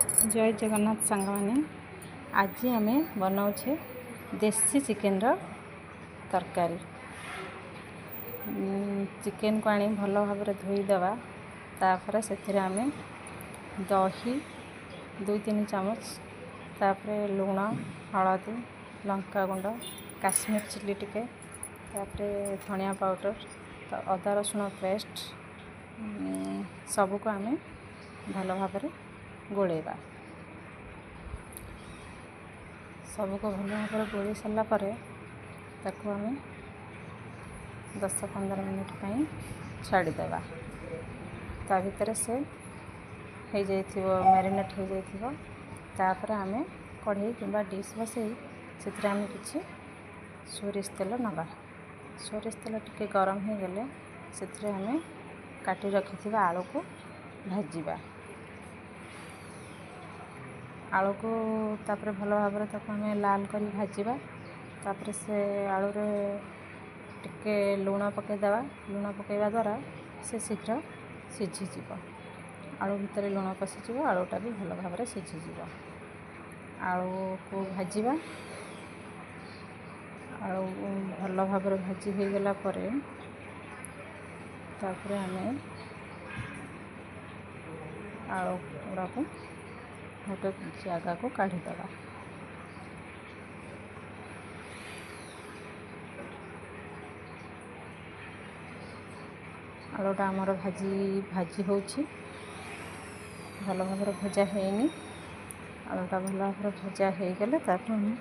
ଜୟ ଜଗନ୍ନାଥ ସାଙ୍ଗମାନେ, ଆଜି ଆମେ ବନାଉଛେ ଦେଶୀ ଚିକେନର ତରକାରୀ। ଚିକେନକୁ ଆଣି ଭଲ ଭାବରେ ଧୋଇଦେବା। ତାପରେ ସେଥିରେ ଆମେ ଦହି 2-3 ଚାମଚ, ତାପରେ ଲୁଣ, ହଳଦୀ, ଲଙ୍କାଗୁଣ୍ଡ, କାଶ୍ମୀର ଚିଲି ଟିକେ, ତାପରେ ଧନିଆ ପାଉଡ଼ର, ଅଦା ରସୁଣ ପେଷ୍ଟ ସବୁକୁ ଆମେ ଭଲ ଭାବରେ ଗୋଳେଇବା। ସବୁକୁ ଭଲ ଭାବରେ ଗୋଳେଇ ସାରିଲା ପରେ ତାକୁ ଆମେ 10-15 ମିନିଟ୍ ପାଇଁ ଛାଡ଼ିଦେବା। ତା ଭିତରେ ସେ ହେଇଯାଇଥିବ, ମ୍ୟାରିନେଟ୍ ହେଇଯାଇଥିବ। ତାପରେ ଆମେ କଢ଼େଇ କିମ୍ବା ଡିସ୍ ବସେଇ ସେଥିରେ ଆମେ କିଛି ସୋରିଷ ତେଲ ନେବା। ସୋରିଷ ତେଲ ଟିକେ ଗରମ ହେଇଗଲେ ସେଥିରେ ଆମେ କାଟି ରଖିଥିବା ଆଳୁକୁ ଭାଜିବା। ଆଳୁକୁ ତାପରେ ଭଲ ଭାବରେ ତାକୁ ଆମେ ଲାଲ କରି ଭାଜିବା। ତାପରେ ସେ ଆଳୁରେ ଟିକେ ଲୁଣ ପକାଇଦେବା। ଲୁଣ ପକାଇବା ଦ୍ୱାରା ସେ ଶୀଘ୍ର ସିଝିଯିବ। ଆଳୁ ଭିତରେ ଲୁଣ ପଶିଯିବ, ଆଳୁଟା ବି ଭଲ ଭାବରେ ସିଝିଯିବ। ଆଳୁକୁ ଭାଜିବା। ଆଳୁ ଭଲ ଭାବରେ ଭାଜି ହେଇଗଲା ପରେ ତାପରେ ଆମେ ଆଳୁ ଗୁଡ଼ାକୁ ଗୋଟେ ଜାଗାକୁ କାଢ଼ିଦେବା। ଆଳୁଟା ଆମର ଭାଜି ଭାଜି ହେଉଛି, ଭଲ ଭାବରେ ଭଜା ହେଇନି। ଆଳୁଟା ଭଲ ଭାବରେ ଭଜା ହେଇଗଲେ ତାପରେ ଆମେ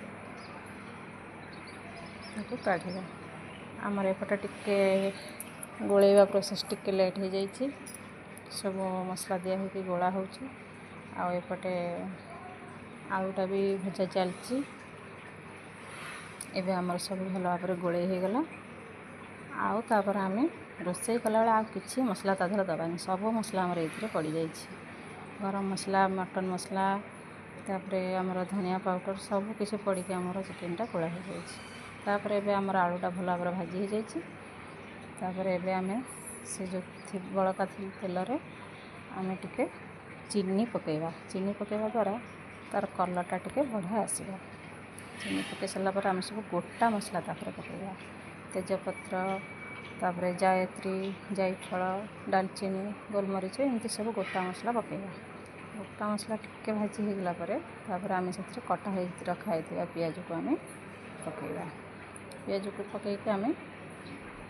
ତାକୁ କାଢ଼ିବା। ଆମର ଏପଟେ ଟିକେ ଗୋଳେଇବା ପ୍ରୋସେସ୍ ଟିକେ ଲେଟ୍ ହେଇଯାଇଛି। ସବୁ ମସଲା ଦିଆ ହେଇକି ଗୋଳା ହେଉଛି, ଆଉ ଏପଟେ ଆଳୁଟା ବି ଭଜା ଚାଲିଛି। ଏବେ ଆମର ସବୁ ଭଲ ଭାବରେ ଗୋଳେଇ ହେଇଗଲା। ଆଉ ତାପରେ ଆମେ ରୋଷେଇ କଲାବେଳେ ଆଉ କିଛି ମସଲା ତା ଦେହରେ ଦେବାନି, ସବୁ ମସଲା ଆମର ଏଇଥିରେ ପଡ଼ିଯାଇଛି। ଗରମ ମସଲା, ମଟନ୍ ମସଲା, ତାପରେ ଆମର ଧନିଆ ପାଉଡ଼ର, ସବୁ କିଛି ପଡ଼ିକି ଆମର ଚିକେନଟା ଗୋଳା ହେଇଯାଇଛି। ତାପରେ ଏବେ ଆମର ଆଳୁଟା ଭଲ ଭାବରେ ଭାଜି ହେଇଯାଇଛି। ତାପରେ ଏବେ ଆମେ ସେ ଯେଉଁ ବଳକା ତେଲରେ ଆମେ ଟିକେ ଚିନି ପକାଇବା। ଚିନି ପକାଇବା ଦ୍ୱାରା ତା'ର କଲର୍ଟା ଟିକେ ବଢ଼ିଆ ଆସିବ। ଚିନି ପକାଇ ସାରିଲା ପରେ ଆମେ ସବୁ ଗୋଟା ମସଲା ତାପରେ ପକାଇବା। ତେଜପତ୍ର, ତାପରେ ଜାୟତ୍ରୀ, ଜାଇଫଳ, ଡାଲଚିନି, ଗୋଲମରିଚ, ଏମିତି ସବୁ ଗୋଟା ମସଲା ପକାଇବା। ଗୋଟା ମସଲା ଟିକେ ଭାଜି ହେଇଗଲା ପରେ ତାପରେ ଆମେ ସେଥିରେ କଟା ହେଇକି ରଖା ହେଇଥିବା ପିଆଜକୁ ଆମେ ପକାଇବା। ପିଆଜକୁ ପକାଇକି ଆମେ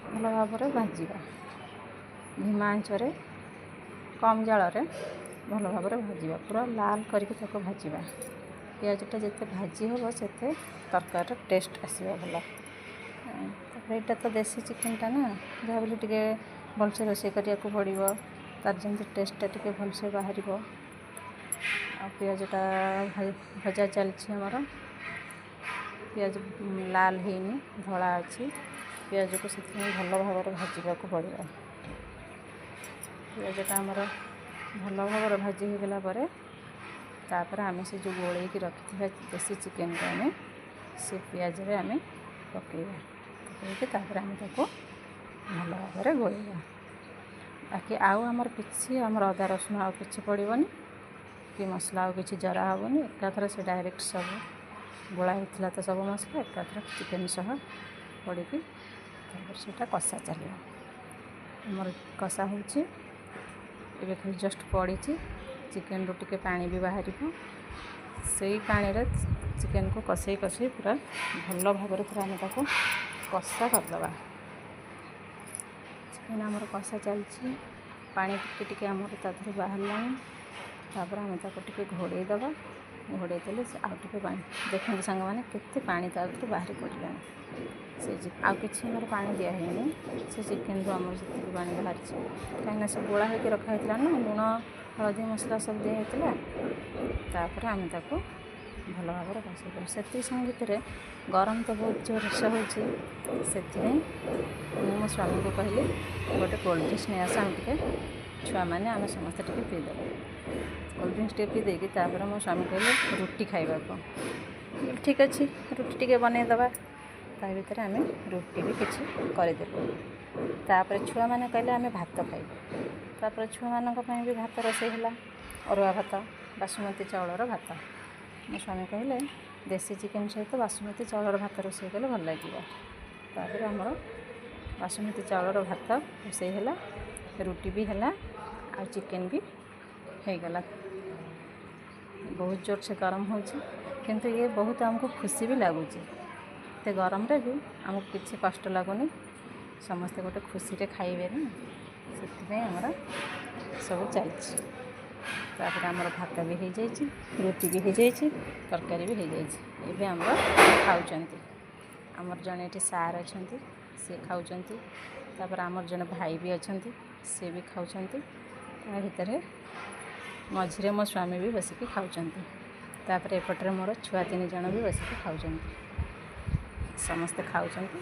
ଭଲ ଭାବରେ ଭାଜିବା। ଧିମା ଆଞ୍ଚରେ କମ୍ ଜାଳରେ ଭଲ ଭାବରେ ଭାଜିବା, ପୁରା ଲାଲ କରିକି ତାକୁ ଭାଜିବା। ପିଆଜଟା ଯେତେ ଭାଜି ହେବ ସେତେ ତରକାରୀର ଟେଷ୍ଟ ଆସିବ ଭଲ। ତାପରେ ଏଇଟା ତ ଦେଶୀ ଚିକେନଟା ନା, ଯାହା ବୋଲି ଟିକେ ଭଲସେ ରୋଷେଇ କରିବାକୁ ପଡ଼ିବ, ତାର ଯେମିତି ଟେଷ୍ଟଟା ଟିକେ ଭଲସେ ବାହାରିବ। ଆଉ ପିଆଜଟା ଭଜା ଚାଲିଛି ଆମର। ପିଆଜ ଲାଲ ହେଇନି, ଧଳା ଅଛି। ପିଆଜକୁ ସେଥିପାଇଁ ଭଲ ଭାବରେ ଭାଜିବାକୁ ପଡ଼ିବ। ପିଆଜଟା ଆମର ଭଲ ଭାବରେ ଭାଜି ହେଇଗଲା ପରେ ତାପରେ ଆମେ ସେ ଯେଉଁ ଗୋଳେଇକି ରଖିଥିବା ଦେଶୀ ଚିକେନକୁ ଆମେ ସେ ପିଆଜରେ ଆମେ ପକାଇବା। ପକାଇକି ତାପରେ ଆମେ ତାକୁ ଭଲ ଭାବରେ ଗୋଳେଇବା। ବାକି ଆଉ ଆମର କିଛି ଆମର ଅଦା ରସୁଣ ଆଉ କିଛି ପଡ଼ିବନି କି ମସଲା ଆଉ କିଛି ଜରା ହେବନି। ଏକାଥରେ ସେ ଡାଇରେକ୍ଟ ସବୁ ଗୋଳା ହେଇଥିଲା ତ ସବୁ ମସଲା ଏକାଥରେ ଚିକେନ୍ ସହ ପଡ଼ିକି ତାପରେ ସେଇଟା କଷା ଚାଲିବ। ଆମର କଷା ହେଉଛି, ଏବେ ଖାଲି ଜଷ୍ଟ ପଡ଼ିଛି। ଚିକେନରୁ ଟିକେ ପାଣି ବି ବାହାରିବ। ସେଇ ପାଣିରେ ଚିକେନକୁ କଷେଇ କଷେଇ ପୁରା ଭଲ ଭାବରେ ପୁରା ଆମେ ତାକୁ କଷା କରିଦେବା। ଚିକେନ୍ ଆମର କଷା ଚାଲିଛି, ପାଣି ଟିକେ ଟିକେ ଆମର ତା ଦେହରୁ ବାହାରିଲାଣି। ତାପରେ ଆମେ ତାକୁ ଟିକେ ଘୋଡ଼େଇ ଦେବା। ଘୋଡ଼େଇ ଦେଲେ ସେ ଆଉ ଟିକେ ପାଣି, ଦେଖନ୍ତୁ ସାଙ୍ଗମାନେ କେତେ ପାଣି ତା ଦେହରୁ ବାହାରି ପଡ଼ିଲାଣି। ସେ ଆଉ କିଛି ଆମର ପାଣି ଦିଆହେଇନି, ସେ ଚିକେନରୁ ଆମର ସେତିକି ପାଣି ବାହାରିଛି। କାହିଁକିନା ସେ ଗୋଳା ହେଇକି ରଖା ହେଇଥିଲା ନା, ଲୁଣ ହଳଦୀ ମସଲା ସବୁ ଦିଆହେଇଥିଲା। ତାପରେ ଆମେ ତାକୁ ଭଲ ଭାବରେ କଷେଇଦେବୁ। ସେତିକି ସମୟ ଭିତରେ ଗରମ ତ ବହୁତ ଜୋରସେ ହେଉଛି, ସେଥିପାଇଁ ମୁଁ ମୋ ସ୍ୱାମୀଙ୍କୁ କହିଲି ଗୋଟେ କୋଲ୍ଡ ଡ୍ରିଙ୍କସ୍ ନେଇ ଆସ, ଆମେ ଟିକେ ଛୁଆମାନେ ଆମେ ସମସ୍ତେ ଟିକେ ପିଇଦେବୁ। କୋଲ୍ଡ ଡ୍ରିଙ୍କସ୍ ଟିକେ ପିଇ ଦେଇକି ତାପରେ ମୋ ସ୍ୱାମୀ କହିଲେ ରୁଟି ଖାଇବାକୁ। ଠିକ୍ ଅଛି, ରୁଟି ଟିକେ ବନେଇଦେବା। ତା ଭିତରେ ଆମେ ରୁଟି ବି କିଛି କରିଦେଲୁ। ତାପରେ ଛୁଆମାନେ କହିଲେ ଆମେ ଭାତ ଖାଇବୁ। ତାପରେ ଛୁଆମାନଙ୍କ ପାଇଁ ବି ଭାତ ରୋଷେଇ ହେଲା, ଅରୁଆ ଭାତ। ବାସୁମତୀ ଚାଉଳର ଭାତ। ମୋ ସ୍ୱାମୀ କହିଲେ, ଦେଶୀ ଚିକେନ୍ ସହିତ ବାସୁମତୀ ଚାଉଳର ଭାତ ରୋଷେଇ କଲେ ଭଲ ଲାଗିବ। ତାପରେ ଆମର ବାସୁମତୀ ଚାଉଳର ଭାତ ରୋଷେଇ ହେଲା, ରୁଟି ବି ହେଲା ଆଉ ଚିକେନ୍ ବି ହେଇଗଲା। ବହୁତ ଜୋରସେ ଗରମ ହେଉଛି, କିନ୍ତୁ ଇଏ ବହୁତ ଆମକୁ ଖୁସି ବି ଲାଗୁଛି। ଏତେ ଗରମରେ ବି ଆମକୁ କିଛି କଷ୍ଟ ଲାଗୁନି। ସମସ୍ତେ ଗୋଟେ ଖୁସିରେ ଖାଇବେ ନା, ସେଥିପାଇଁ ଆମର ସବୁ ଚାଲିଛି। ତାପରେ ଆମର ଭାତ ବି ହେଇଯାଇଛି, ରୁଟି ବି ହେଇଯାଇଛି, ତରକାରୀ ବି ହେଇଯାଇଛି। ଏବେ ଆମର ଖାଉଛନ୍ତି। ଆମର ଜଣେ ଏଠି ସାର୍ ଅଛନ୍ତି, ସିଏ ଖାଉଛନ୍ତି। ତାପରେ ଆମର ଜଣେ ଭାଇ ବି ଅଛନ୍ତି, ସିଏ ବି ଖାଉଛନ୍ତି। ତା ଭିତରେ ମଝିରେ ମୋ ସ୍ୱାମୀ ବି ବସିକି ଖାଉଛନ୍ତି। ତାପରେ ଏପଟରେ ମୋର ଛୁଆ ତିନି ଜଣ ବି ବସିକି ଖାଉଛନ୍ତି। ସମସ୍ତେ ଖାଉଛନ୍ତି।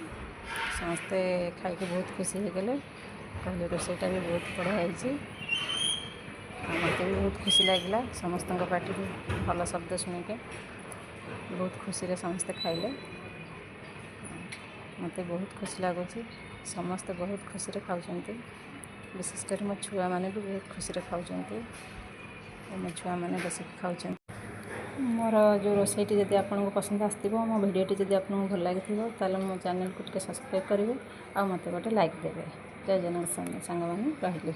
ସମସ୍ତେ ଖାଇକି ବହୁତ ଖୁସି ହେଇଗଲେ। କହିଲେ, ରୋଷେଇଟା ବି ବହୁତ ବଢ଼ିଆ ହେଇଛି। ଆଉ ମୋତେ ବି ବହୁତ ଖୁସି ଲାଗିଲା ସମସ୍ତଙ୍କ ପାଟିରୁ ଭଲ ଶବ୍ଦ ଶୁଣିକି। ବହୁତ ଖୁସିରେ ସମସ୍ତେ ଖାଇଲେ। ମୋତେ ବହୁତ ଖୁସି ଲାଗୁଛି। ସମସ୍ତେ ବହୁତ ଖୁସିରେ ଖାଉଛନ୍ତି। ବିଶେଷ କରି ମୋ ଛୁଆମାନେ ବି ବହୁତ ଖୁସିରେ ଖାଉଛନ୍ତି। ମୋ ଛୁଆମାନେ ବସିକି ଖାଉଛନ୍ତି। ମୋର ଯେଉଁ ରୋଷେଇଟି ଯଦି ଆପଣଙ୍କୁ ପସନ୍ଦ ଆସିଥିବ, ମୋ ଭିଡ଼ିଓଟି ଯଦି ଆପଣଙ୍କୁ ଭଲ ଲାଗିଥିବ, ତାହେଲେ ମୋ ଚ୍ୟାନେଲକୁ ଟିକେ ସବସ୍କ୍ରାଇବ୍ କରିବେ ଆଉ ମୋତେ ଗୋଟେ ଲାଇକ୍ ଦେବେ। ଜୟ ଜଗନ୍ନାଥ ସାଙ୍ଗମାନେ, ରହିଲି।